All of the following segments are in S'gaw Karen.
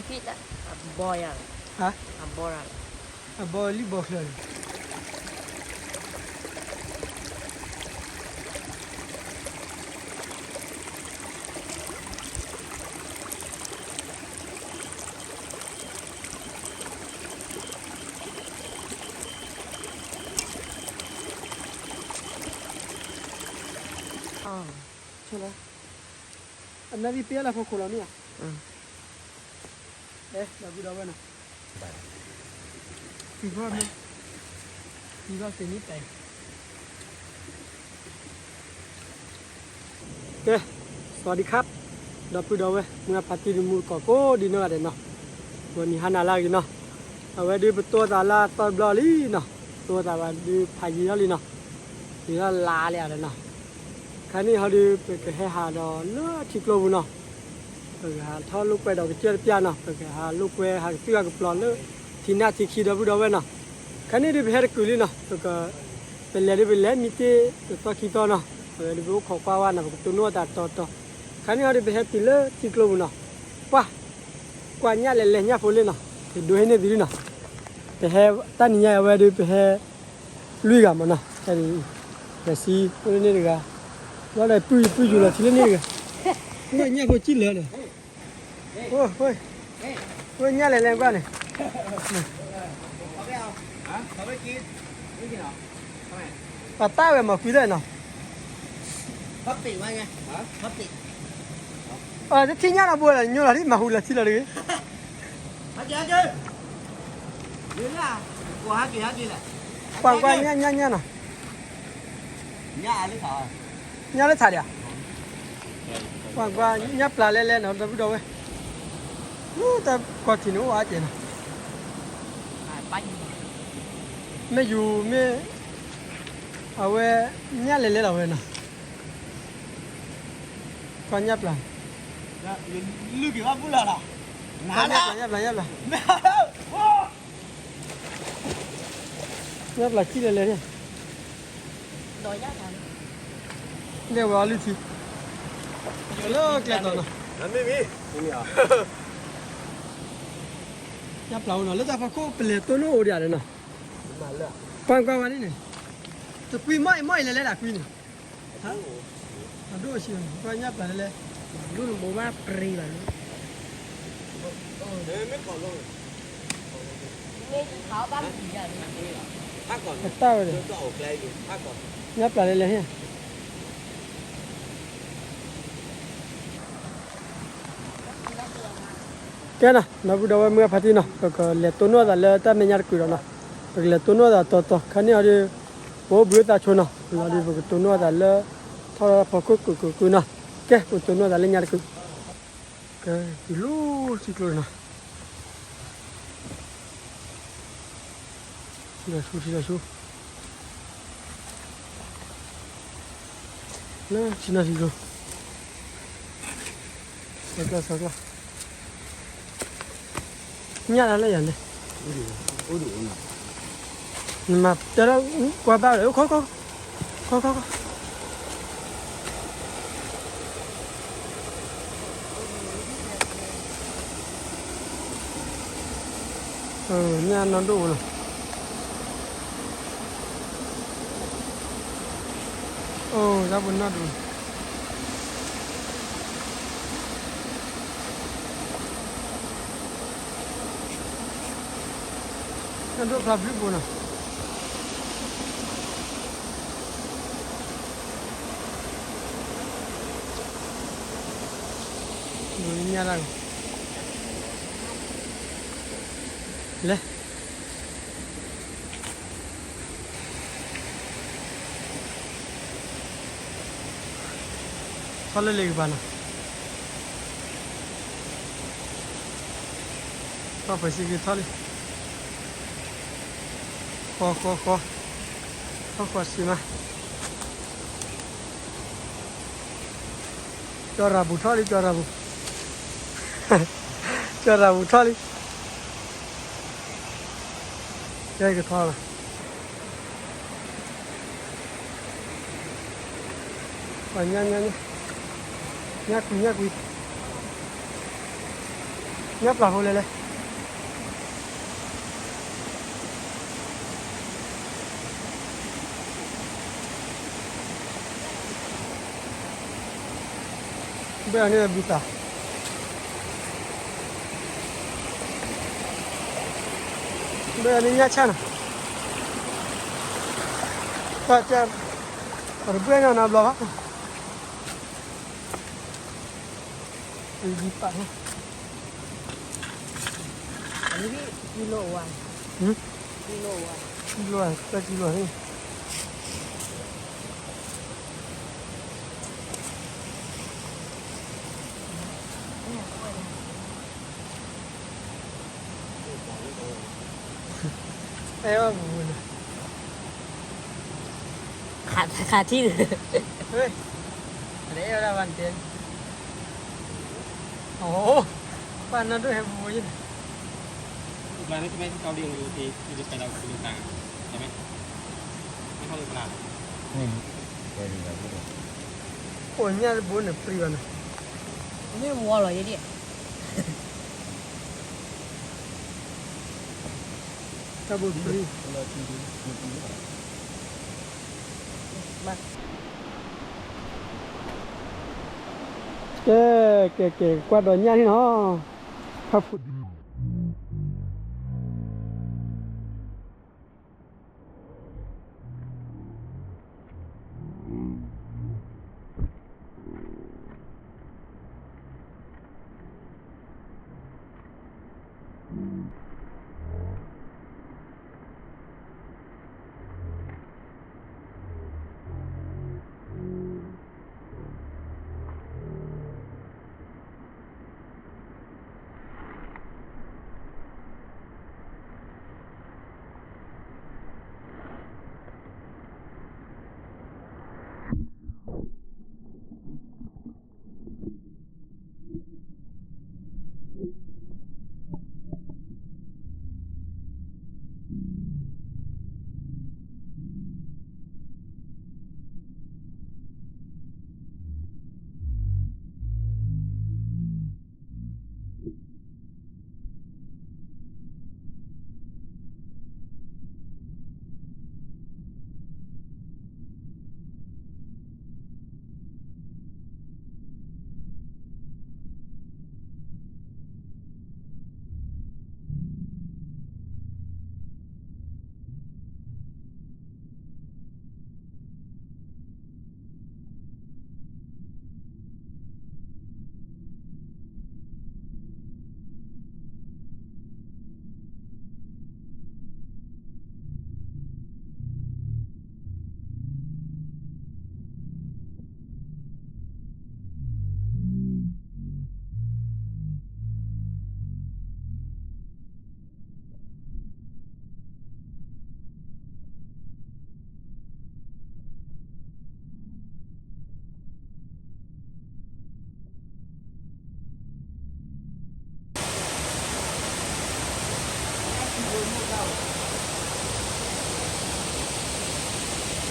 အဘီယၤလီၤ, အဘီလံဘီချၢန့ၣ် အနၣ်ရံၣ်ပ့အလၢဖိခိၣ်လီၤန့ၣ်ဧါ, ဒီပုၢ်ဒီဝဲၢ်နီၤ, သံဘီမ့ၢ်, သံဘီသ့ၣ်န့ၣ်တၢ် ကဲ, สวัสดีครับ, ဒီပုၢ်ဒီဝဲၢ် မုၢ်အဖါတံၢ်တမူတကိးကိးဒ်နီၢ်ဂၤဒဲးနီၤ, ဂီၤနံၤဟါနၤလၢအဂ့ၤနီၤ, အဝဲဒုးပတိၢ်သးလၢအသီတဘျီလံနီၤ, တိၢ်သးဝဲဒုးဖးယံၤထီၣ်လံနီၤ, ယံၤထီၣ်လါလံဧါဒီးနီၤ, ခါန့ၣ်ဟီဒုး ပကဟဲဟးဒီးလၢထံကျိပူၤနီၤ, ပကဟးထီၣ်လိာ်ကွဲဒီးကစၢၢ်တပျၢ်နီၤ, ပကဟးလိာ်ကွဲဟးကသွံၣ်ဟးကပျီၤလၢ ထံနၢ်ထံခံ ဒီပုၢ်ဒီဝဲၢ်နီၤ, ခါန့ၣ်ဒုးပဟဲတကုာ်လံနီၤ, ပက ပလဲၤဒုးပလဲၤမံတ့ၢ်တသီခံသီနီၤ, အဝဲဒုးပအိၣ်ခိးကွၢ်ဝဲနီၤ, ပကတိၢ်နီၣ်သးတီတီ, ခါန့ၣ်ဟီဒုးပဟဲတုၤလၢထံကျိပူၤနီၤ, ပှၤ ကွၢ်ညၣ်လဲၤလဲၤညၣ်ဖိလ့နီၤ, ပဒိးဟံးန့ၢ်သုလံနီၤ, ပဟဲ တၢ်နံၤညါအဝဲဒုး ပဟဲ လွံၢ်ဂၤမးနီၤ, လဲၤစံအိၣ်လၢန့ၣ်တဂၤ, ဘျီဒီးပုၢ်ပုၢ်ယူၤလီၤထံလၢန့ၣ်တဂၤ, ကွၢ်ညၣ်ဖိကံၣ်လၢာ်ဒီး, ကွၢ်ညၣ်လဲၤလဲၤကွၢ်န့ၣ် ပှၤတၢ်ဝဲမၤကွံာ်သၢနီၤ, တထံၣ်ညၣ်နီၤဘိလီၤ ညိလီၤဒ်မၤဟူလီၤထံလီၤတဂ့ၤ, ပှၤကွၢ်ညၣ်ညၣ်ညၣ်နီၤ, ညၣ်လၢထးဒံးဧါ, ပှၤကွၢ်ညၣ်ပျၢ်လဲၤလဲၤနီၤ ဒီပုၢ်ဒီဝဲၢ်, တၢ်ကီထံးန့ၣ်အိၣ်အါကဲနီၤ, မ့ၢ်ယူၤမ့ၢ် အဝဲ ညၣ်လဲၤလဲၤလီၤဝဲနီၤ, ကွၢ်ညၣ်ပျၢ်, ညၣ်ပျၢ် ညၣ်ပျၢ် ညၣ်ပျၢ်, ညၣ်ပျၢ်ကံၣ်လဲၤလဲၤန့ၣ်, လဲၤဝဲအီၤလုၢ်ထံ, လၢကျဲတီၤနီၤ, ညၣ်ပျၢ်အိၣ်နီၤ လၢတၢ်ဖီခိၣ် ပလဲၤတိၢ်နီၣ်အိၣ်ဒံးဧါနီၤ, ပှၤကွၢ်ဝဲန့ၣ်န့ၣ်, တကွံမီၢ်အံၤမီၢ်အံၤလဲၤလဲၤဒၣ်ကွံန့ၣ်, အဒိၣ်အဆံး ပှၤညၣ်ပျၢ်လဲၤလဲၤ, ဒိၣ်နဘိးဘၣ်ပြံၤဘၣ်န့ၣ်, အတၢ်ဝဲဒီး, ညၣ်ပျၢ်လဲၤလဲၤဟ့ၣ် ကဲနီၤ ဒီပုၢ်ဒီဝဲၢ်မုၢ်အဖါတံၢ်နီၤ ပကလဲၤတိၢ်နီၣ်သးလၢတၢ်မဲာ်ညါတကုာ်ဒီးနီၤ, ပကလဲၤတိၢ်နီၣ်သးတီတီ ခါန့ၣ်အီၤဒီး ပအိၣ်ဘှံးသးဆိနီၤ လီၤဒီး ပကတိၢ်နီၣ်သးလၢ ထီၣ်ဖီခိၣ်ကုာ်ကုာ်ကုာ်နီၤ, ကဲ ပကတိၢ်နီၣ်သးလၢညါတကုာ်, ကဲ တုၤလီၤထံကျိနီၤ ထံလီၤဆူ ထံလီၤဆူ လၢထံနီၤထံကျိ ဆီကျီ ဆီကျီ ညၣ်လၢယၤန့ၣ် နမၤတဲလီၤကွၢ်ဘၣ်လၢ ခီခီခီခီ ညၣ်နီၢ်ဒိၣ်နီၤ, အိၣ် တၢ်ပနီၣ်ဒိၣ် နီၢ်ဒိၣ်ဖျါဘျုးဘိနီၤ, ညၣ်တၢ် လဲၤ ထီၣ်လၢလ့ကပၤနီၤ, ထီၣ်ပှဲၤစ့က့ၤထီၣ်လံ, ဃီဃီဃီ, ထီၣ်ဃီစ့မး ကၠီၤရၤပူၤထီၣ်လံ ကၠီၤရၤပူၤ, ကၠီၤရၤပူၤထီၣ်လံ, ကဲကထီၣ်လီၤ, ပှၤညၣ်ညၣ်ညၣ်, ညၣ်ကွံညၣ်ကွံ. ညၣ်ပျၢ်ဖိလဲၣ်လဲၣ်. ဘၣ်န့ၣ်ဘုသး, ဘၣ်န့ၣ်ညၣ်ဆၣ်နီၤ, တၢ်ကၢ်, ပှၤတဘၣ်ညါနီတဘျီဘၣ်, ဘုပာ်, ကံလိဝါ, ကံလိဝါ, တၢ်ကံလိန့ၣ် အဲၣ်ဝဲပူၤပူၤန့ၣ်, ခးထံၣ်န့ၣ်, အဲၣ်ဝဲဒၣ်ဘၣ်တဲ, အိ, ပှၤနီၢ်ဒိၣ်ဟဲပူၤပူၤယဲၢ်န့ၣ်, အိၣ်ညၣ်တဘိန့ၣ်ပြံဘၣ်န့ၣ်, မ့ၢ်ဝီလီၤယဲၢ်ဒၣ် တၢ်ဘိပြံ, ကဲ, ကဲ, ကဲ, ကွၢ်ဒီးညၣ်န့ၣ်နီၤ, ဖးဖူ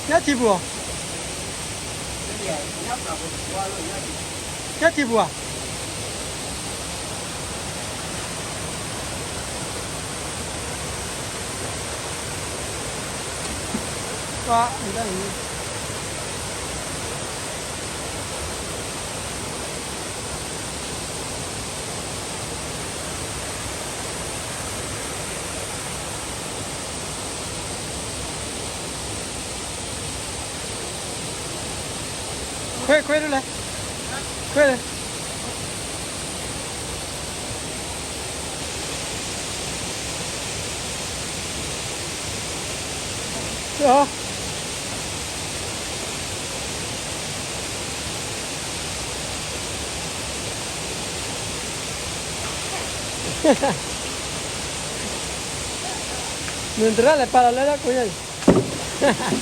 ညၣ်ထံပူၤဧါ, ညၣ်ထံပူၤဧါ, ပှၤ ခွဲခွဲဒ်လဲၣ်, ခွဲလဲၣ်, ခွဲအီၤ နသရၣ်လဲၤပာ်လီၤလၢတၢ်ကိးညါအံၤ,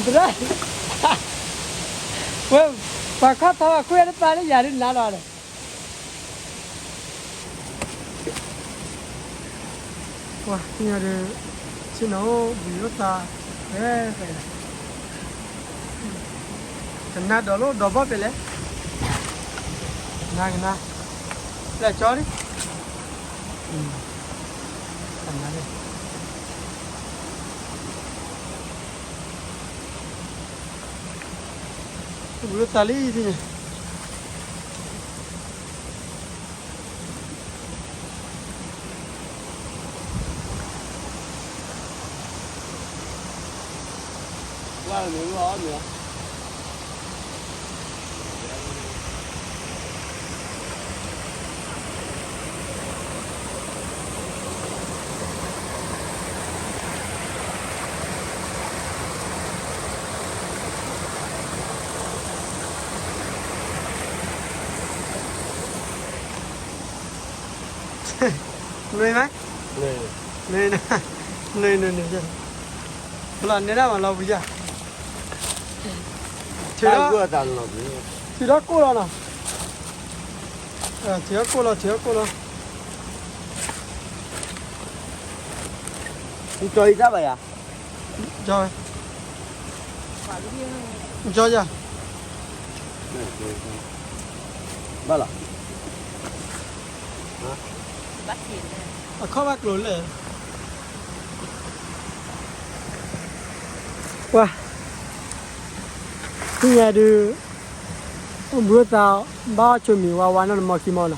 သရၣ်, ဝဲ, ပှၤခီၣ်ထီၣ်အခွဲးတပာ်လၢယၤဒ်နၤလီၤဒီး ပှၤသ့ၣ်ညါဒီး ဆ့ၣ်နီၤအိၣ်ဘှံးအိၣ်သး, ကနၣ်ဒီးလၢဒီးဘီၣ်ဖဲလဲၣ်, ကနၣ်ကနၣ်, လဲၤကၠီလံ, ကနၣ်လံ, ဘူးသးလံ, နွံမး, နွံ, နွံ, နွံ, နွံ, လီၤနဲဒၣ်မးလီၤပူၤယၤ, ထုးထီၣ်ကိၣ်လီၤနီၤ, ထုးထီၣ်ကိၣ်လီၤ, ထုးထီၣ်ကိၣ်လီၤ, နကၠီအံၤတၢ်ဘၣ်ယၤ, ကၠီဝဲ, ကၠီယၤ, ဘၣ်လီၤ, အခီၣ်ဘၣ်ကျိၤလဲၣ်, ပှၤ, သ့ၣ်ညါဒုး, အိၣ်ဘှံးအိၣ်သါ, ဘၣ်အီၣ်ဆိမံၤဝါဝါနီၢ်နမီၤခံမီၤနီၤ,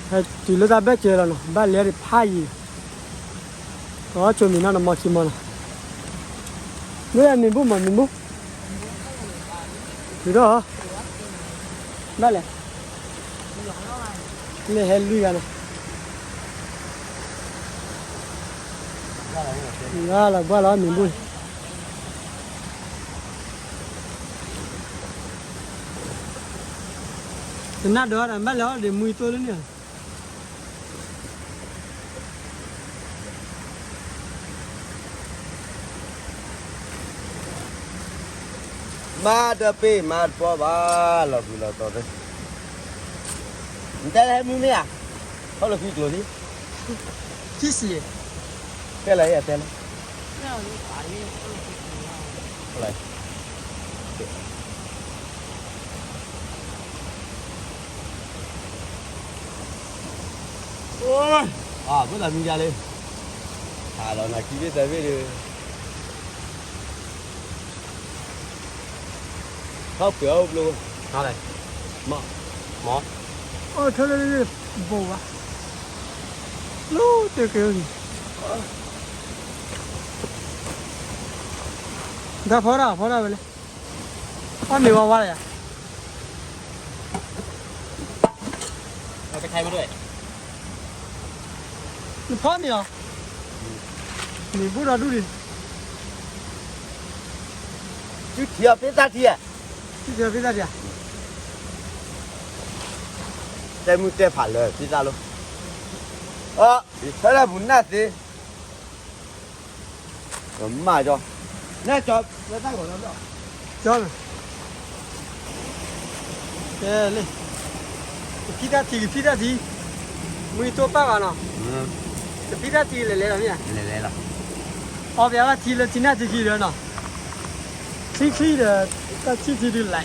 ဟဲတုၤလၢတၢ်ဘၢၣ်စၢၤလီၤနီၤ, ဘၣ်လဲၤဒံးဖးယံၤ, အီၣ်ဆိမံၤနီၢ်နမီၤခံမီၤနီၤ, မ့ၢ်မ့ၢ်ဘူၣ်မးမ့ၢ်ဘူၣ်, တုၤဒီး, ဘၣ်လဲၣ်, လဲၤဟဲလွံၢ်ဂၤနီၤ, ဂၤလီၤဘၣ်လီၤမ့ၢ်ဘူၣ် တနၢ်ဒီးဒၣ်ဘၣ်လဲၤအီၣ်ဒံးမွံတိၢ်လၢန့ၣ်, မၤတပ့ၤမၤတပီဘၣ် လီၤဘှံးလီၤတီၤသ့, နတဲလၢဟဲမုၢ်မ့ၢ်ဧါ, ဟီၣ်လီၤခံကျိၤလံ, ခံဆံ, တဲလၢယတဲလၢ အိၣ်, အဘၣ်သးမံယါလံ, ဟးလီၤနၤခံဘ့ၣ်သၢဘ့ၣ်ဒီး, ထီၣ်ပှဲၤအီၣ်ဘျိ, မ့ၢ်, မ့ၢ်, အိၣ်ထီၣ်လၢဘိဘၣ်, လီၤတဲက့ၤ, တၢ်ဖီတၢ်ဖီတၢ်ဝဲလဲၣ်, အီၣ်မ့ၤဝါဝါလၢယၤ နဖီမ့ၤအီၤ, မ့ၤဘူးဒီးဒူၣ်ဒံး, သုထံၣ်အီၤဖ့သၣ်ထံဧါ, သုထံၣ်အီၤဖ့သၣ်ထံဧါ, တဲမုၢ်တဲဖးလၢဖ့သၣ်လီၤ, အီ, ယဆၢထၢၣ်ပူၤနၢ်သ့ မၤကၠီ, နၢ်ကၠီ, ကၠီ, ကဲလံ, ကဖံးတၢ်ထံ ကဖံးတၢ်ထံ, မွံတိၢ်ပၢ်ဘၣ်နီၤ, ကဖံးတၢ်ထံလဲၤလဲၤလီၤမ့ၢ်, လဲၤလဲၤလီၤ, အီပျးဘၣ်ထံလၢထံနၢ်ထံခံဒီးနီၤ, ချံချံဒီး, တၢ်ချံချံဒုးလဲၤ က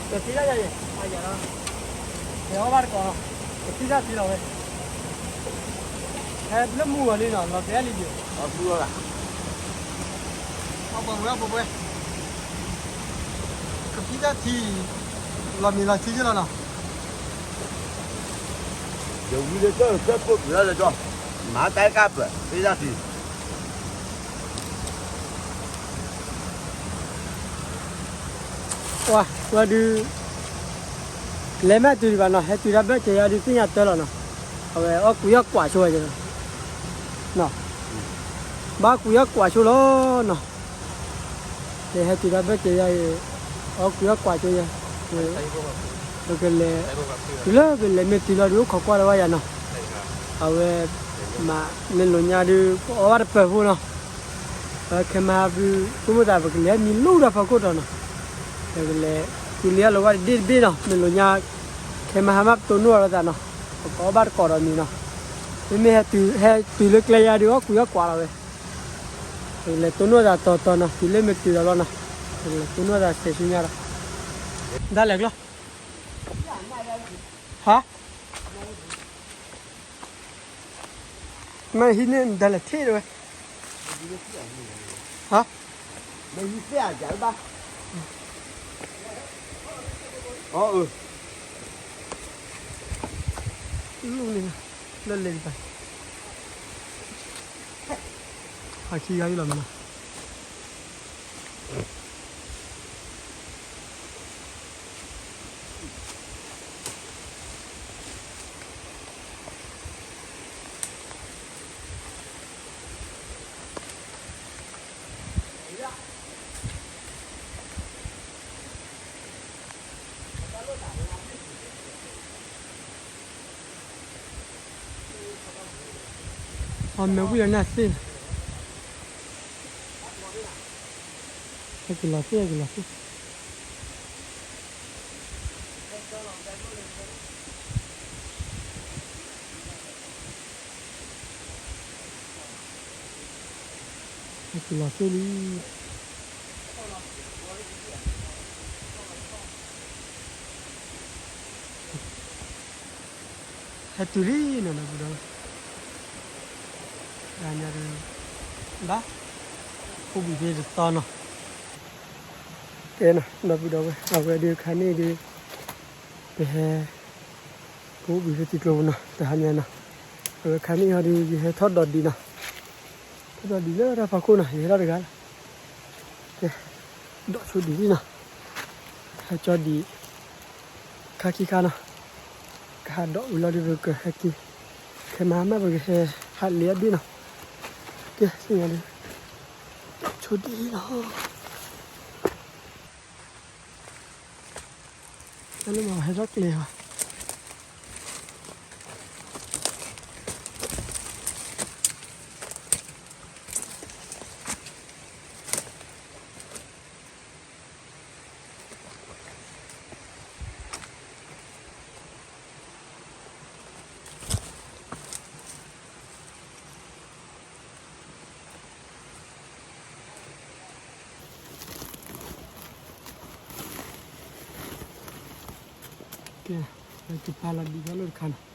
သံတၢ်ယၤအံၤ, အယၤလီၤ, ကဲအီၣ်ဘၣ်တကိးလီၤ, ကသံတၢ်သံလီၤဝဲ, ဟဲလၢမူဂီၤလံနီၤ လီၤတဲလံယၤ, အီၣ်ပှဲၤဝဲအီၣ်ပှဲၤဝဲ, ကသံတၢ်သံ, လီၤမံလီၤဆံယဲလီၤနီၤ, ယဝံလၢတၢ်ကၢၢ်ခိၣ်ပျၢၤလၢကၠီ, မၤတၢ်ကၢ်ပၢၤ သ့ၣ်တၢ်သံ ပှၤ, ပှၤဒုး, လဲၤမ့ၢ်တုၤဒံးဘၣ်နီၤ ဟဲတုၤတၢ်ဘၢၣ်စၢၤယၤဒုးသ့ၣ်ညါတၢ်လီၤနီၤ, အဝဲအီၣ်ကွံာ်အီၣ်ကွၢ်ဆိဝဲ, ဘၣ်ကွံာ်အီၣ်ကွၢ်ဆိလီၤနီၤ, လဲၤဟဲတုၤတၢ်ဘၢၣ်စၢၤယၤအံၤ, အီၣ်ကွံာ်အီၣ်ကွၢ်ဆိယၤ, ပကလဲၤ, တုၤလၢပလဲၤမ့ၢ်တုၤလီၤဒုးအိၣ်ခိးကွၢ်လၢၤဘၣ်ယၤနီၤ, အဝဲ, မၤ, မ့ၢ်လိာ်ညါဒုး ပအီၣ်ဘၣ်တပၢၤဖိနီၤ ပခဲမၤဘု, ဆိကမိၣ်သးပကလဲၤမံလူဒီးဖီခိၣ်တီၤနီၤ, ပကလဲၤ, တုၤလၢအလီၤဝဲတဘ့ၣ်တဘ့ၣ်နီၤ, မ့ၢ်လိာ်ညါ ခဲမဟါမးပတိၢ်နီၣ်လိာ်သးနီၤ, ပကအီၣ်ဘၣ်တကိးဒီးမံၤနီၤ, မ့မ့ၢ်ဟဲတုၤ ဟဲတုၤလၢကျဲယါဒုး အီၣ်ကွံာ်အီၣ်ကွးလီၤဝဲ, လဲၤတိၢ်နီၣ်သးတီတီနီၤ, တုၤလၢမ့ၢ်တုၤဒီးလီၤနီၤ, လဲၤတိၢ်နီၣ်သးဆဲးဆူညါဒီး, ဒၣ်လဲာ်ကျီ, ဟါ မ့ၢ်ဟံးန့ၢ်ဒၣ်လဲာ်ထံၣ်တဝဲ, ဟါ, မ့ၢ်ဟံးသ့ၣ်အယၤလၢဘၣ်, အၢ, လူန့ၣ်, လၢလဲၤဒံးဘၣ်, ဟးခံဂၤအံၤလီၤမ့ၢ်နီၤ. အမဲာ်ဝံၤလီၤန့ၣ်သ့ၣ်, ဟဲက့ၤလီၤသ့ၣ် ဟဲက့ၤလီၤသ့ၣ်. ဟဲက့ၤလီၤသ့ၣ်လံ. ဟဲတုၤလံနီၤ ဒီပုၢ်ဒီဝဲၢ်, တဟါညါဒုး ဘၣ် အိၣ်ဘှံးဖဲတသီနီၤ. ကဲနီၤ ဒီပုၢ်ဒီဝဲၢ် အဝဲဒုးခါန့ၣ်ဒုး ပဟဲ ကအိၣ်ဘှံးဖဲထံကျိပူၤနီၤ တဟါညါနီၤ. အဝဲခါန့ၣ်ဟီဒုး ယဟဲထီၣ်ဒိးဒံးနီၤ, ထီၣ်ဒိးဒံးလၢတၢ်ဖီခိၣ်နီၤ ယဟဲထီၣ်တဂၤလီၤ. ကဲ ဒိးဆိဒံးလံနီၤ, ဟဲကၠီဒံး ခါခံခါနီၤ, ကဟးဒိးဝံၤလီၤဒုး ပကဟဲက့ၤ, ခဲမဟါမး ပကဟဲဟးလ့အဒ့ၣ်နီၤ. ကဲ ဆူညါဒုး ဒိးဆိဒံးလီၤ. တၢ်လၢမၤဟဲထီၣ်ကျဲဧါ. ကဲ ပကပာ်လီၤဒံးလၢတခါနီၤ.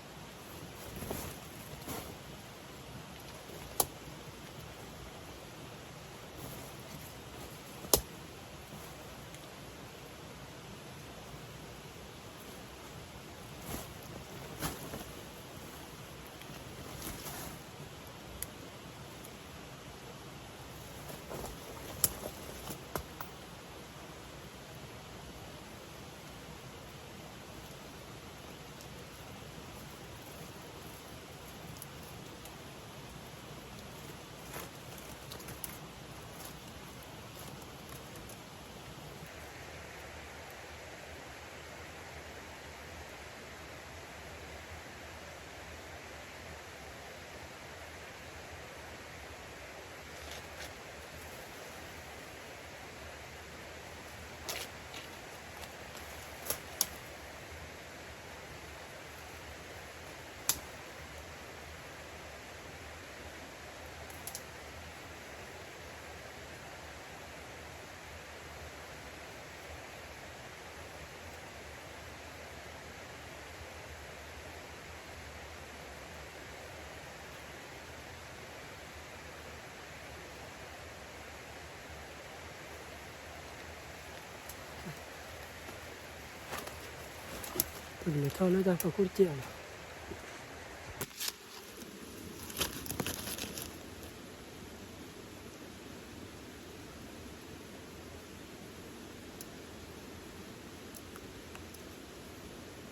ပကလဲၤထီၣ်လၢတၢ်ဖီခိၣ်တကဲးအီၤလီၤ.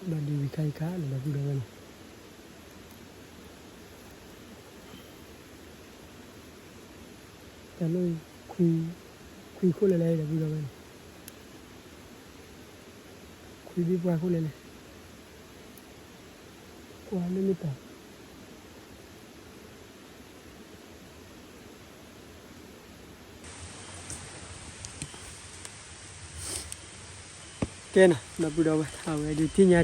ဘၣ်ဒံးဝံၤခါအံၤခါလၢဒီပုၢ်ဒီဝဲၢ်န့ၣ် တၢ်လၢ ခွံ ခွံခိၣ်လဲၤလဲၤဒီပုၢ်ဒီဝဲၢ်န့ၣ် ခွံဘ့ၣ်ပှၢ်ခိၣ်လဲၤလဲၤ ကွၢ်လၢမ့ၢ်တၢ် ကဲနီၤ ဒီပုၢ်ဒီဝဲၢ် အဝဲဒုးသ့ၣ်ညါဒုး ပလဲၤလံဒ့ၣ်ဟဲက့ၤလံနီၤ ပှၢ်ဒီပုၢ်ဒီဝဲၢ် ဒီးလဲၣ်ဘျ့တပှၢ်နီၤ လဲၤထီၣ်လံမကီးလူၢ်တၢ်ဖီခိၣ် လဲၤလံဒ့ၣ်တဟဲက့ၤလံ ပလဲၤခံဂၤနီၤ လဲၤဒီးအဝဲကၠီလံဂၤနီၤ လဲၤထီၣ်ခံဂၤလီၤ အဝဲ ခ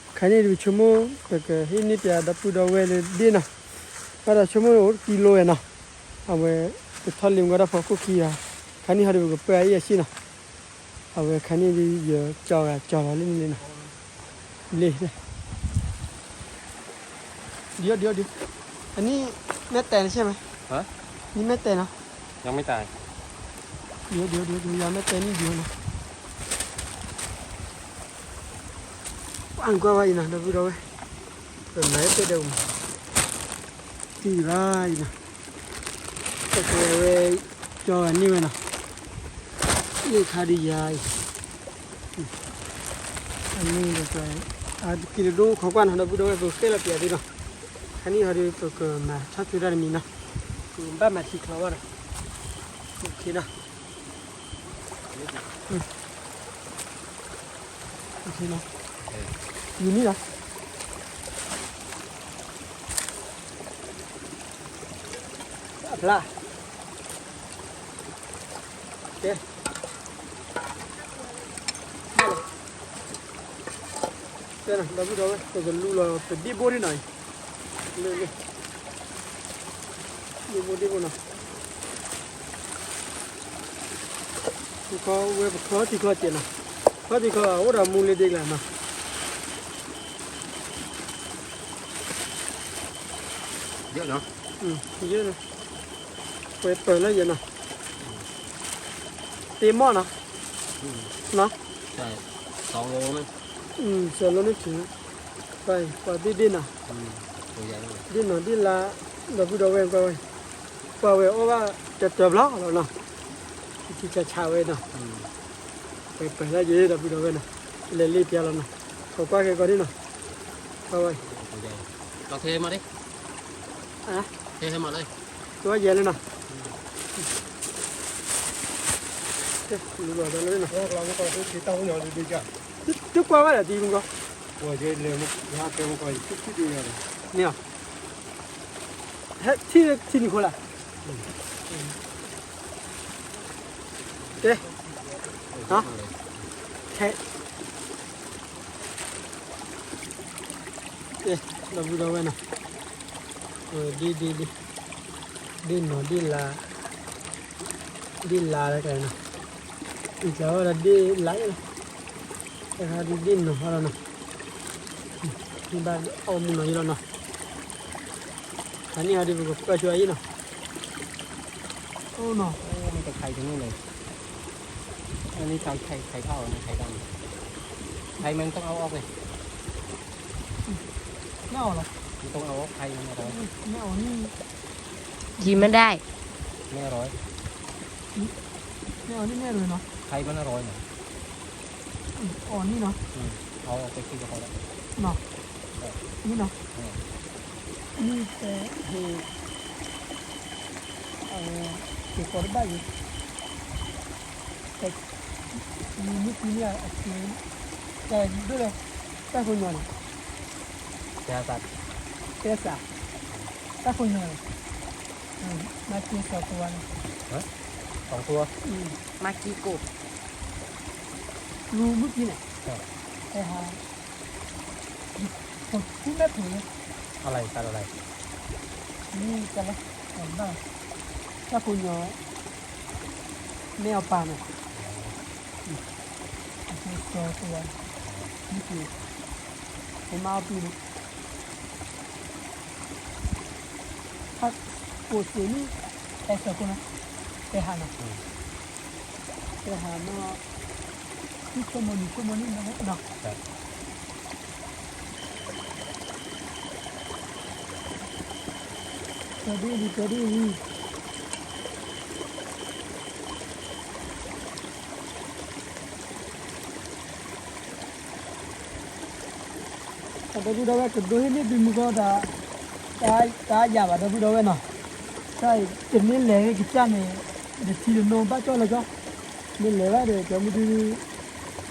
ါန့ၣ်ဒုးပဆိကမိၣ် ပကဟ့ၣ်န့ၢ်ပၠးဒီပုၢ်ဒီဝဲၢ်လၢဒ့ၣ်နီၤ ဘၣ်ဒီးဆိကမိၣ်အိၣ်တကံလိဝဲနီၤ အဝဲ ပထီၣ်လံမကီးတၢ်ဖီခိၣ်ခံဂၤ ခါန့ၣ်ဟီဒုးပကပၢၢ်အီၤအ့ၣ်အဆ့ၣ်နီၤ အဝဲခါန့ၣ်ဒုးယကၠီဂၤကၠီလီၤလံန့ၣ်နီၤ ဘျ့ ဒုးဒုးဒုး အနံၣ်မဲာ်တဲာ်နဆဲးမး နံၣ်မဲာ်တဲာ်နီၤ ဒုးဒုးဒုးဒုး ယမဲာ်တဲာ်နံၣ်ဒုးနီၤ ပှၤကွၢ်ဝဲအံၤနီၤ ဒီပုၢ်ဒီဝဲၢ် ပမၤတၢ်တဲဒဲးအူ သံဘၣ်အံၤနီၤ ပကဝဲ ကၠီဂၤန့ၢ်ဝဲနီၤ န့ၢ်ခါဒုးယၤအံၤ အန့ၣ်ဒီး အက့ၤတဒိခိးကွၢ်နီၤ ဒီပုၢ်ဒီဝဲၢ် ပကဃဲလီၤပၠးဒုးနီၤ ခါန့ၣ်ဟီဒုး ပကမၤထီၣ်ဆိတၢ်တမံၤနီၤ ပကဘၣ်မၤထံချီဘၣ်နီၤ အိၣ်ခ့နီၤ ယူၤနံၣ်လီၤ အဖျါ ကဲ ကဲနီၤ ဒီပုၢ်ဒီဝဲၢ် ပကလူလီၤ ပဒ့ၣ်ဘိဒ့ၣ်နီၤ လၢလၢ ဒ့ၣ်ဘိဒ့ၣ်ဘိနီၤ ထံချီဝဲပချီထံချီစဲးနီၤ ချီထံချီအိၣ်ဒီးမူလ့ၤဒ့ကျါနီၤ ယဲနီၤ ပှဲၤပၢၢ်လၢယဲနီၤ တ့မီၢ်နီၤ နီၤ စၢၤလိန့ၣ်ထံ ပှၤသ့ၣ်ဒ့ၣ်နီၤ ဒ့ၣ်နီၤဒ့ၣ်လါ ဒီပုၢ်ဒီဝဲၢ်ကွၢ်ဝဲ ကွၢ်ဝဲအီၣ်ဘၣ်တၢၢ်တၢၢ်ဘျီလီၤနီၤ ထံဆးဆးဝဲနီၤ ပှဲၤပၢၢ်လၢယဲဒီပုၢ်ဒီဝဲၢ်နီၤ လဲၤလ့ပျးလီၤနီၤ ခိးကွၢ်ခဲကီးဒ်နီၤ ကွၢ်ဝဲ လီၤခဲမးဒ် ခဲဟဲမးလၢ ကွၢ်ယဲလၢနီၤ လူလီၤဒီးလၢနီၤ တကွၢ်ဘၣ်ဒီးတံၤမကီး မ့ၢ် ထံထံနံၤခိၣ်လၢ ကဲ ကဲ ဒီပုၢ်ဒီဝဲၢ်နီၤ ဒ့ၣ်ဒ့ၣ်ဒ့ၣ် ဒ့ၣ်နီၤဒ့ၣ်လါ ဒ့ၣ်လါလၢကနီၤ အံၤကဝဲဒီးဒ့ၣ်လါလီၤ တခါဒ်ဒ့ၣ်နီၤဟီလီၤနီၤ ဘၣ်အီၣ်မူနီၤယံလီၤနီၤ ခါန့ၣ်ဟီဒ်ပကပၢၢ်ဆိအံၤနီၤ အိၣ်နီၤ မ့ၢ်တခါအံၤတန့ၢ်လဲၣ် อันนี้เขาไข่ไข่เท่านะไข่ดำไข่มันต้องเอาออกเลยไม่ออกเหรอไม่ต้องเอาออกไข่มันอร่อย ไม่ออกนี่กินไม่ได้ไม่อร่อยไม่ออกนี่ไม่อร่อยเนาะไข่มันอร่อยนะอ่อนนี่เนาะเอาออกไปกินกับเขาแล้วเนาะนี่เนาะนี่แต่เออเออเก็บก่อนได้อยู่ မ့ၢ်ကံန့ၣ် အက့ၤ တၢ်ဒိၣ်လဲၣ် တၢ်ဖိညီန့ၣ် တဲစး တဲစး တၢ်ဖိညီန့ၣ် မၤက့ၤစီၤကိဝါန့ၣ် စီၤကိဝါ မၤက့ၤကိၣ် လူမ့ၢ်ကံန့ၣ် တဲဟါ ဖူမဲဖိလၢ อะไรตัดอะไร นี่จะละแต่บ้าถ้าคุณยอไม่เอาปลาเนี่ยตัวตัวนี่คือผมเอาปีนถ้าโอเสียนี่แต่เสือคนนะแต่หานะแต่หาเนาะที่ชั่วโมงนี้ชั่วโมงนี้นะเนาะ ကဒုဒုကဒု ဒီပုၢ်ဒီဝဲၢ် ကဒိဟ့ၣ်န့ၢ်သုမုၢ်ဂီၢ်ဒီး တၢ်ယၤဘၣ် ဒီပုၢ်ဒီဝဲၢ်နီၤ, တၢ်တမ့ၢ်လဲၤဂ့ၤကစၢ်န့ၣ် တထံတနိဘၣ်ကၠီလၢကၠီ, မ့ၢ်လဲၤဘၣ်ဒီး ကၠီမုၢ်ဒု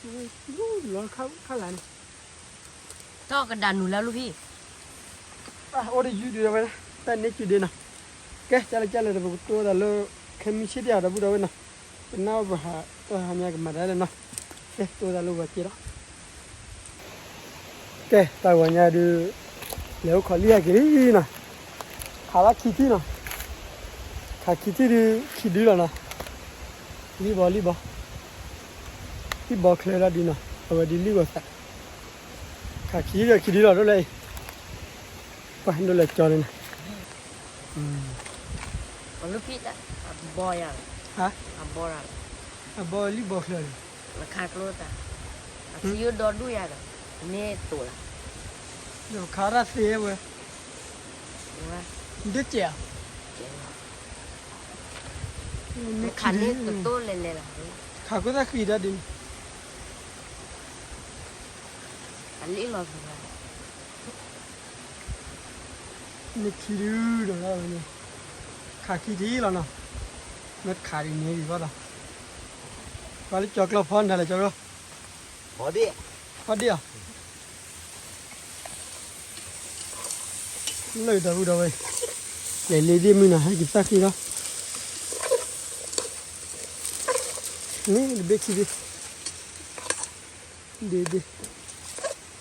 လီၤခါလၢ်န့ၣ်, တၢ်ကဒၣ်နုာ်လၢလူဖံ, အိၣ်တယုၢ်ဒံးဝဲ, တၢ်န့ၢ်စုဒ့နီၤ, ကဲ ကၢ်လဲၣ်ကၢ်လဲၣ်ဒီး ပကတိၤသးလၢ ခဲမုၢ်ဆ့ၣ်တယၤဒီပုၢ်ဒီဝဲၢ်နီၤ, ပနၢ်ပဟး တၢ်ဟါညါကမၤတၢ်လဲၣ်နီၤ, ကဲ တိၤသးလၢဝဲက့ၤဒီး ကဲ တၢ်ဂီၤညါဒုး လဲၤအိၣ်ခိးလံၢ်အက့ၤလံနီၤ, ခးလၢခံထံၣ်နီၤ, ခးခံထံၣ်ဒုး ခံဒုလီၤနီၤ, လံၢ်ဘီလံၢ်ဘီ, လံၢ်ဘီချၢလီၤဒုးနီၤ, အဝဲဒုးလံၢ်ဂီၤသး, ခးခံထံၣ်ဒီးခံဒုလီၤဒိၣ်လဲၣ်အံၤ, ပှၤဒိၣ်လဲၣ်ကၠီန့ၣ်နီၤ, အဘီယၤ, အဘီလံၢ်ဘီချၢန့ၣ် နခးကျိသး, အစံယိၣ်ဒီဒူၣ်ယၤဒီး, မ့ၢ်တိာ်လၢ, ဒီးခးရၣ်သ့ဝဲ, ဒ့ၣ်ကဲးဧါ, နခးန့ၣ်ကတိၢ်လဲၤလဲၤလီၤ, ခးခိၣ်သၣ်ဃံတၢ်ဒ်န့ၣ်, အလံၣ်လီၤက့ၤလီၤ နခံဒုဒီးလီၤ, ခးခံထံၣ်လီၤနီၤ, မ့ၢ်ခးဒ်န့ၣ်ဒံးဘၣ်ဒီး, ပှၤလၢကၠီကျီဖီနၤလဲၣ်ကၠီကျီ, ဖီဒ့ၣ်, ဖီဒ့ၣ်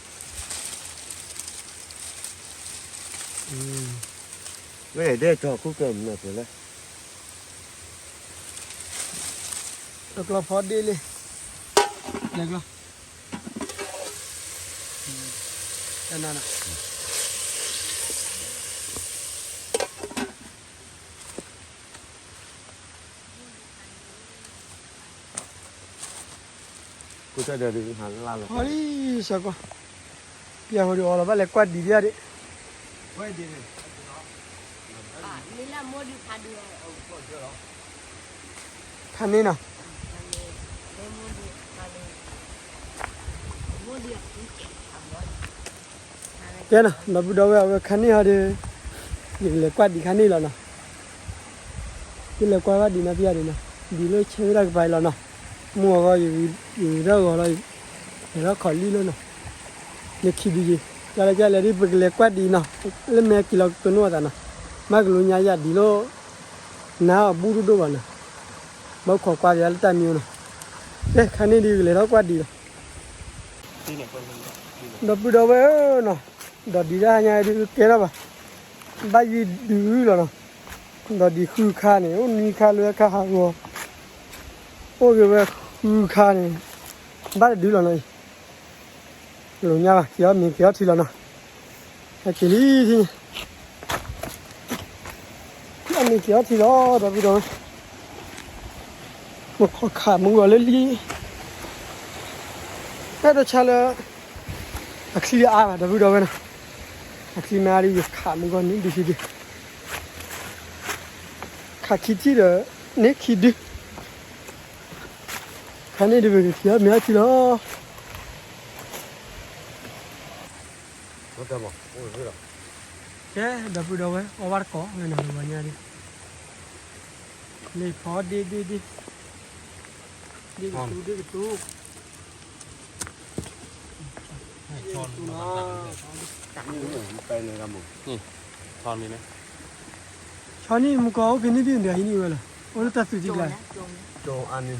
ဧါ, လၢဒီပုၢ်ဒီဝဲၢ်, လဲၤလ့ဒ့ၣ်မုၢ်နီၤ ဟဲက့ၤသၣ်ဃံလီၤ, န့ၣ်တဘ့ၣ်ခံဘ့ၣ် ဒ့ဒ့, ဝဲဒဲကၠီခိၣ်ကၢမနုၤလဲၣ်, တကျီဖီဒ့လံ, လဲၤကျီ, တနၤနီၤ ဟီလံ, စကွၢ်, ပျၢ်ဟိဒုးအီလီၤဘၣ်လဲၤကွၢ်ဒံးဒံးဒ့ၣ်, ခါန့ၣ်နီၤ ကဲနီၤ ဒီပုၢ်ဒီဝဲၢ် အဝဲခါန့ၣ်ဟီဒီး ယကလဲၤကွၢ်ဒံးခါန့ၣ်လီၤနီၤ, ယလဲၤကွၢ်ဘၣ်ဒံးနီၤ ပျၢ်ဒံးနီၤ ဒံးလၢဆၢဝဲဒၣ်ကပၤအံၤလီၤနီၤ, မုၢ်အဂီၢ် ယဂံၤထီၣ်ဂီၤလီၤ, လဲၤထီၣ်ခိးလံၢ်လၢနီၤ, လၢခံဒုးယံၤ ကလဲၤကလဲၤဒ် ပကလဲၤကွၢ်ဒံးနီၤ, လၢမဲာ်က့ၤလီၤကတိၢ်နီၣ်အသးနီၤ, မ့ၢ်ကလူညါယၤဒံးလၢ နါအီၤဘူၣ်ဒိၣ်ဒိၣ်ဘၣ်နီၤ, ဘၣ်ခိးကွၢ်က့ၤလၢတၢ်မံနီၤ, ကဲခါန့ၣ်ဒုးကလဲၤထီၣ်ကွၢ်ဒံးလီၤ ဒီပုၢ်ဒီဝဲၢ်ဧၢနီၤ, ဒီးဒံးတၢ်ဟါညါဒုးကဲထီၣ်ဘၣ်, ဘၣ်ယံာ်ဒုးလီၤနီၤ, ဒီးဒံးဃုခါန့ၣ် အိၣ်နွံခါလၢခါဟးဂီၤ, အိၣ်ဂ့ၤဝဲဃုခါန့ၣ်, ဘၣ်တဒုလီၤနီၤအံၤ, လိာ်ညါဘၣ် က့ၤအီၣ်မ့ၤက့ၤအီထံလီၤနီၤ, ဟဲက့ၤလံ ထံန့ၣ် အမ့ၢ်က့ၤအီထံလီၤ ဒီပုၢ်ဒီဝဲၢ်, မ့ၢ်ခိးခးမုၢ်ဂီၤလၢလံ, အဲၣ်ဒိးဆါလၢ အချံအါဘၣ် ဒီပုၢ်ဒီဝဲၢ်နီၤ, အချံမ့ၢ်အါဒ်ယခးမုၢ်ဂီၤန့ၣ်ဒုးဒုး, ခးခံထံၣ်ဒီး န့ၢ်ခံဒု, ခါန့ၣ်ဒုးပက့ၤအီၣ်မ့ၤအီထံလီၤ ကဲ ဒီပုၢ်ဒီဝဲၢ် အီၣ်ဘၣ်တကိးဝဲနီၤ လၢဝဲညါဒ်, လ့ၣ်ဖီဒ့ဒ့ဒ့, ဒ့ကတူၤ ဒ့ကတူၤ, ဆီန့ၣ်မူကီၢ်အိၣ်က့ၤန့ၢ်ဒ်န့ၣ်ဒီးဟံးန့ၢ်ဝဲလီၤ, အိၣ်လၢတၢ်သူၣ်ကံကျါ, လၢအါယံၤ,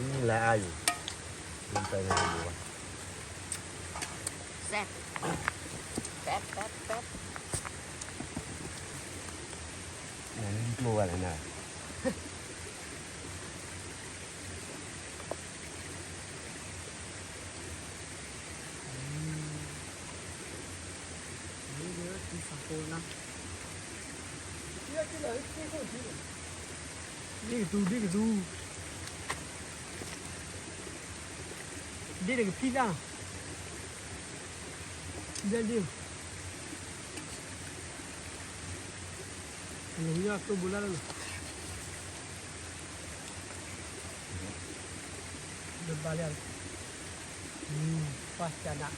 နလံကျိဝဲလဲၣ်နၤ ဒ့ကတူၤ ဒ့ကတူၤ, ဒ့တကဖံးတၢ်နီၤ, ဒ့ဒ့, အလီၤညါကျိဘိလၢ်လၢ်နီၤ, လၢဘၣ်လၢ်, ပှၢ်စၢ်ဒၣ်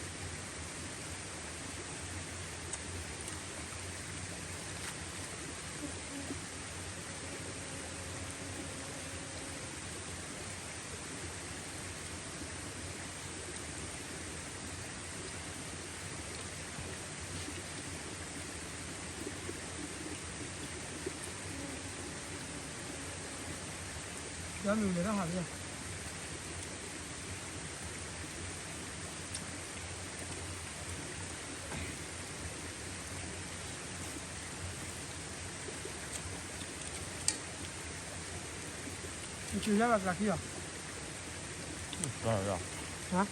မုၢ်လဲၤထီၣ်ဟးလံ, နဆူညါဘၣ်သးခံလီၤ, ဟါ,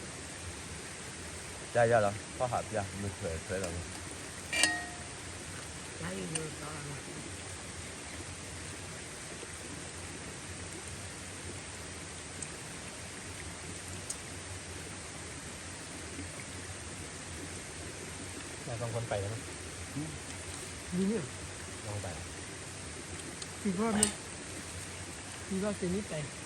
တၢ်ယၤလီၤ ထီၣ်ဟးပျၢ် မုၢ်ထွဲထွဲလီၤ, လီၤပၢ်, သံဘီမ့ၢ်, သံဘီသ့ၣ်မ့ၢ်ပၢ်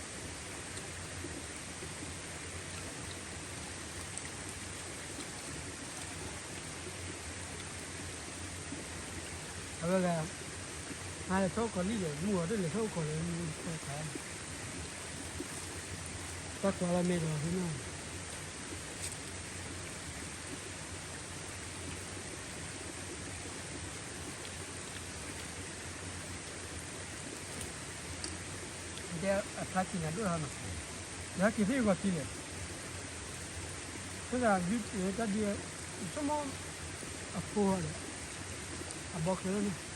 အဝဲဒၣ်, ဟးလဲၤထီၣ်အိၣ်ခိးလံဒီး မုၢ်ဂီၤတလဲၤထီၣ်အိၣ်ခိးလၢမုၢ်ခါ, တၢ်ကွၢ်လၢမဲာ်ဒီးဖဲန့ၣ် တဲအဖျါက့ၤနၤဒိၣ်ဟါနီၤ, ယဟဲက့ၤဖဲအံၤဂီၤက့ၤလဲၣ်, ဖဲဒၣ်ဒုးတၢ်ဒုး, ဆိကမိၣ်, အဖိဒီး, အဘီချၢန့ၣ်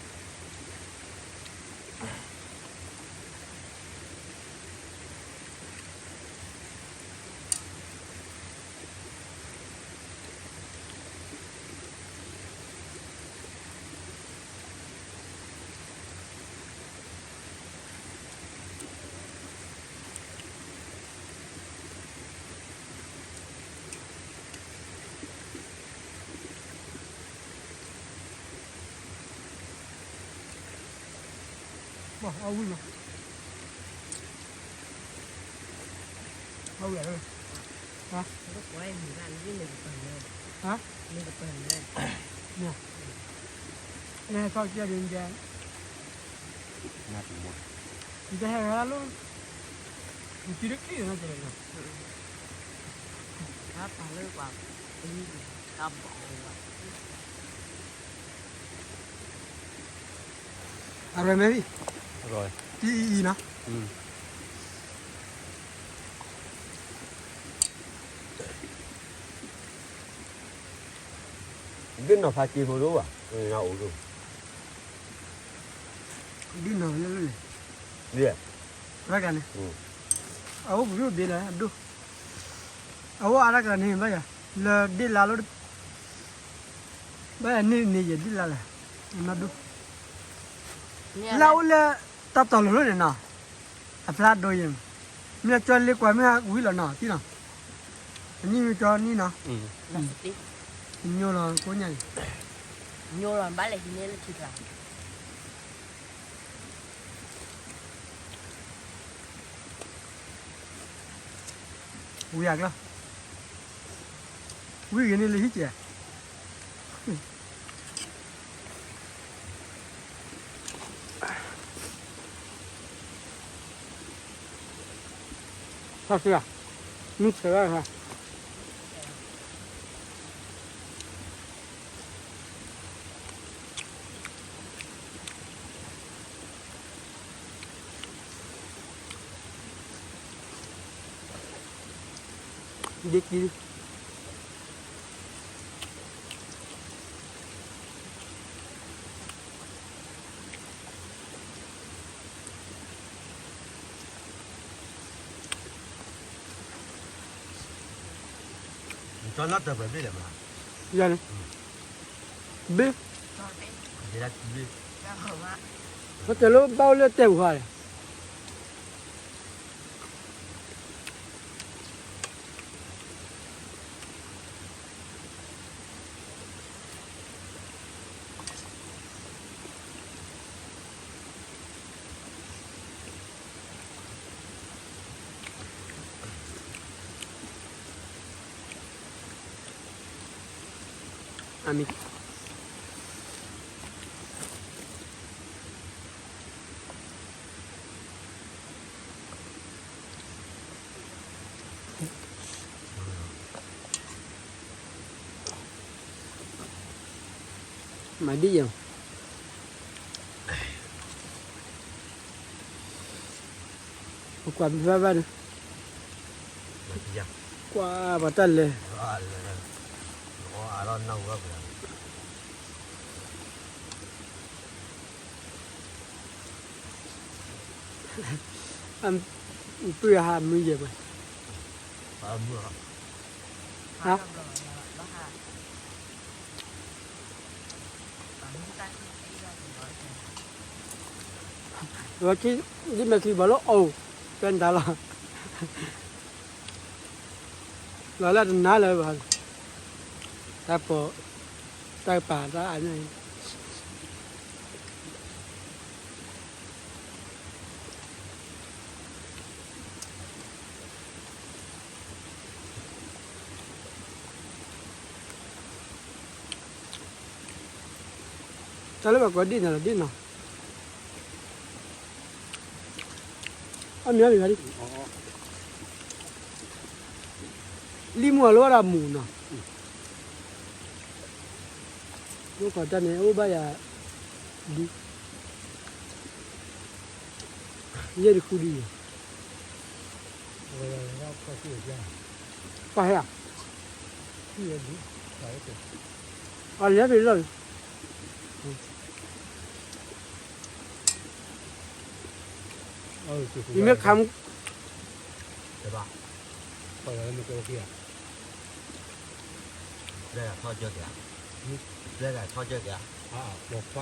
အဝံၣ်မး, အဝံၣ်, ဟါ, နဟဲထီၣ်ကဲဒ်န့ၣ်, နတဟဲဂၤလၢ, နစုတချံၣ်နီၤကလဲၣ်နီၤ, တၢ်ပာ်လၢပှၤ, တၢ်ဘီဝဲ အရၢၢ်မဲဘံၣ်, အံၤအံၤနီၤ, ဒ်နီၤဖးက့ၤဖိဒိၣ်ဘၣ်, အိၣ်ဒိၣ်, ဒ်နီၤလၢလၢ, ရၢ်ကန့ၣ်, အအိၣ်ပူၤဒိၣ်ဒ်လဲၣ်အဒိၣ်, အအိၣ်အါတၢ်ကလၤန့ၣ် ဘၣ်ယၤ, လၢဒ့ၣ်လါလီၤ, ဘၣ်ယၤန့ၣ်န့ၣ်ယဒ့ၣ်လါလဲၣ်, နဒိၣ်, လၢအိၣ်လၢ, တၢ်တီၤလိၤလိၤန့ၣ်နီၤ, အဖျါဒိယဲၢ်, မ့ၢ်ကၠီလ့ကွၢ်မ့ၢ်ဝံၤလီၤနီၤ သံနီၤ, အနံၣ်မ့ၢ်ကၠီနံၣ်နီၤ, ညိလီၤကိးညါအံၤ, ညိလီၤဘၣ်လဲၣ်ဟံးန့ၢ်လၢထံကျါ ဝံၤအကျါ, ဝံၤဂ့ၤန့ၣ်လၢဟံၣ်ကဲ, ထီၣ်စှၤ, မုၢ်ဆၢဂၤခါ ဒ်ကံ နကၠီနီၣ်တၢ်ပှဲၤဘ့ၣ်လဲၣ်မး, ယၤန့ၣ်, ဘ့ၣ်, ပတဲလၢဘၣ်အိၣ်လၢတဲာ်ပူၤဃီလဲၣ်. အမံၤ မၤဒ်ယဲၢ် ကွၢ်ဘၣ်ဘၣ်န့ၣ်, ကွၢ်ပှၤတၢ်လဲၤ, ပုၢ်ဟးမုၢ်ယဲၢ်ပှၤ, ဟါ, ဝဲခံ, ဒ်မဲာ်ချံဘၣ်လၢအီၣ်, တဲနတၢ်လီၤ, လီၤလၢတနါလၢၤဘၣ်, တၢ်ပိာ်, တၢ်ပာ်တၢ်အါန့ၣ် တၢ်လၢဘၣ်ကီးဒ်န့ၣ်လီၤဒ်နီၤ, အမံၤအမံၤဂၤဒ်, လံမူအလိၣ်ဝဲဒၣ်မူနီၤ, မ့ၢ်ကီးတၢ်န့ၣ် အိၣ်ဘၣ်ယၤ, ဒ်, ယဲၢ်တဃုဒ်အံၤ, ပှၤဟဲဧါ, အလဲၤဖဲလီၤ, ယမ့ၢ်ခါ, ထ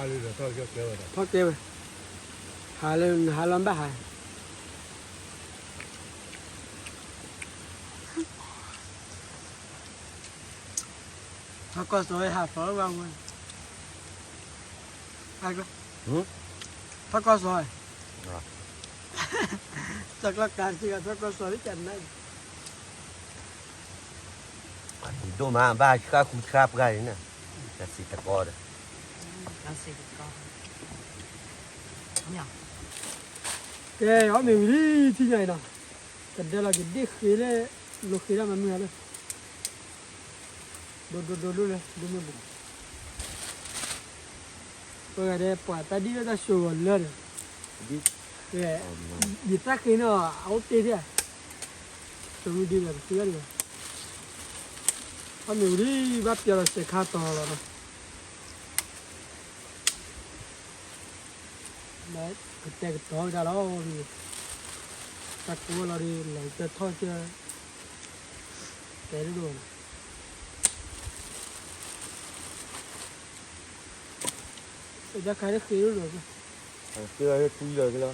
ီၣ်ကဲဝဲ, ဟးလၢနဟးလီၤဘၣ်ဟး ထီၣ်ကီၢ်စီၤဝဲဟးဖျိးလၢဝဲဝဲ, ထီၣ်ကီၢ်စီၤ, တၢ်ကျီၢ်ကးစ့ၢ်ကီးထီၣ်ကီၢ်စီၤလၢကနၣ်, ဒိၣ်မးဘၣ်ဆှၣ်ဃူဆှၣ်ပှၢ်န့ၣ်, တၢ်စံးတကီဒီး, ကဲ အီၣ်မ့ၤဝံၤလံ ထံၣ်ညါအံၤနီၤ, ကဒဲလီၤကဒ့ၣ်ဃ့လၢ, လိၤဃ့ဒၣ်မနုၤဟါလၢ ဒိၣ်ဒိၣ်ဒိၣ်ဒိၣ်လၢ ဒိၣ်မ့ၢ်ဘူး, ပှၤဂၤဒဲးပှၤတၢ်ဒ်လၢတၢ်စိၤဂီၤလၢဒီး, ယသးဃ့န့ၣ် အအိၣ်တ့ၢ်ဒၣ်, စိၤမ့ၢ်ဒ်လဲၣ်ပသ့ၣ်ညါဒံးဘၣ်, အီၣ်မ့ၤဝံၤလံ ဘၣ်ပျီလီၤစဲးခါတီၤလီၤနီၤ. ကတဲာ်ကတီၤဝဲဒၣ်လီၤ, တၢ်ကိးလီၤဒီး လီၤကထီၣ်ကၢ, တဲဒိၣ်ဒိၣ်လီၤ, တၢ်ခါတဃ့ဒိၣ်ဒိၣ်, ဃ့ထူလီၤက့ၤလီၤ,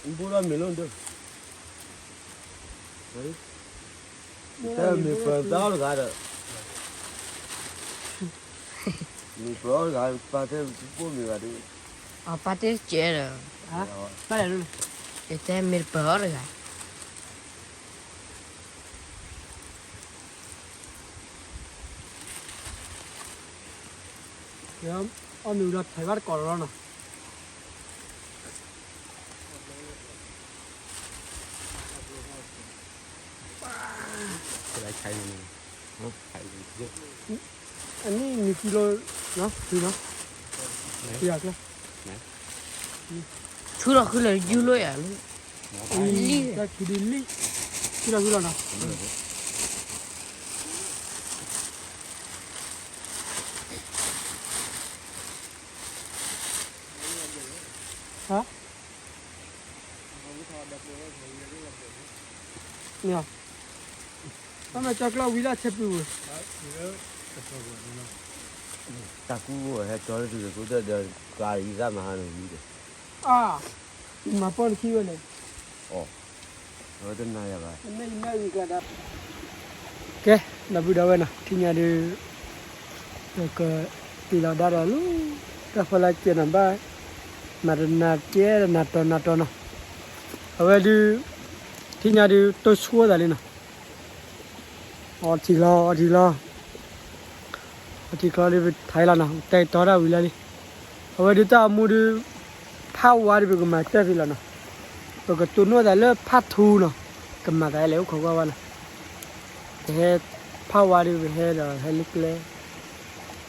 ဘိၣ်ဒီးမ့ၤလိၣ်ဒၢ တၢ်မ့ၢ်ပၢၤတၢ်အီၣ်တဂၤဒီး, မ့ၢ်ပၢၤအီၣ်တဂၤ ပၢ်တဲပိာ်မ့ၤဂၤဒီး, အပၢ်တဲကဲဒီး, ယတဲမ့ၢ်တပၢၤအီၣ်တဂၤ, အီၣ်မ့ၤဝံၤလီၤဖဲးဘၣ်တကိးလီၤနီၤ. အနံၣ်နံၣ်ကံလိ, နီၤ, ဖုနီၤ, ဖုယၤကျဲ, ဖုလီၤဃုလၢယူလိာ်ယၤလၢ, လံ, တၢ်ခံဒုလံ, ဖုလီၤဃုလီၤနီၤ. ဟါ, န့ၣ်, ဘၣ်မၤကၠီကျီၢ်ဝံၤလၢဆဲးပူၤဝဲ, တၢ်ကူၣ်ဟဲကၠီလၢတုၤလၢကိးတၢ်ဒီး ကျါအံၤသၣ်မၤဟါန့ၣ်ဝံၤဒီး, အါ, မၤပီၢ်နခံဝဲလဲၣ်, အဝဲတနၤယၤဘၣ်, ကဲ, ဒီပုၢ်ဒီဝဲၢ်နီၤ ထံၣ်ညါဒုး ပကပ့ၤလီၤဒၣ်ဒီးလၢ တၢ်ဖီလာ်ကဲနီၤ ဘၣ်မၤတနၤကဲတနၤတီၤနၤတီၤနီၤ, အဝဲဒုး ထံၣ်ညါဒုး တိၢ်ဆှိသးလံနီၤ, အီထံလီၤ အီထံလီၤ အီထံချီဒုး ပထါလီၤနီၤ တဲာ်ကတီၤတၢ်ဝံၤလၢလံ, အဝဲဒုးတၢ်အိၣ်မူဒုး ဖးဝါဒုး ပကမၤတၢ်ဖဲလီၤနီၤ, ပကတိၢ်နီၣ်သးလၢဖးထူနီၤ, ကမၤသးလဲၣ်အိၣ်ခိးကွၢ်ဝဲနီၤ, ပဟဲဖးဝါဒုး ပဟဲဒီးဟဲလၢကျဲ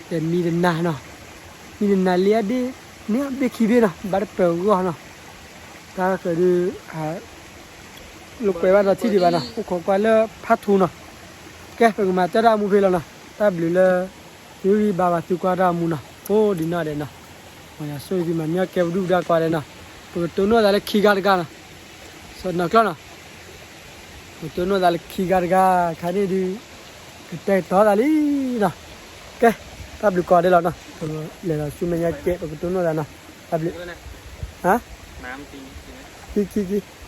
တဲမံတနၤနီၤ, မံတနၤလံအဒ့ၣ် န့ၣ်ဘ့ၣ်ခံဘ့ၣ်နီၤ ဘၣ်တပၢၤဂီၢ်နီၤ, တၢ်ဃၢၤဒုး လိာ်ကွဲဘၣ်ဒီးထံၣ်ဒံးဘၣ်နီၤ, အိၣ်ခိးကွၢ်လၢဖးထူနီၤ, ကဲ ပကမၤတၢ်တၢ်မူဖဲလီၤနီၤ, တၢ်ဘျုးလၢ သုဂံၢ်ဘါဘၣ်သုကွၢ်တၢ်မူနီၤ, အိၣ်ဒ်နီၢ်ဒဲးနီၤ, မ်ယွၤဆိၣ်ဂ့ၤသုမၤန့ၢ်ကဲပဒုၣ်ပဒါကွၢ်ဒဲးနီၤ, ပကတိၢ်နီၣ်သးလၢခံဂၤတဂၤနီၤ, စီၤနီၤကျီၢ်နီၤ ပကတိၢ်နီၣ်သးလၢခံဂၤတဂၤ, ခါန့ၣ်ဒုး ကတဲာ်ကတီၤသးလံနီၤ, ကဲ တၢ်ဘျုးကိးဂၤဒဲးလီၤနီၤ, လဲၤလီၤဆူမဲာ်ညါကဲ ပကတိၢ်နီၣ်သးနီၤ, တၢ်ဘျုး, ဟါ, ခံ ခံ ခံ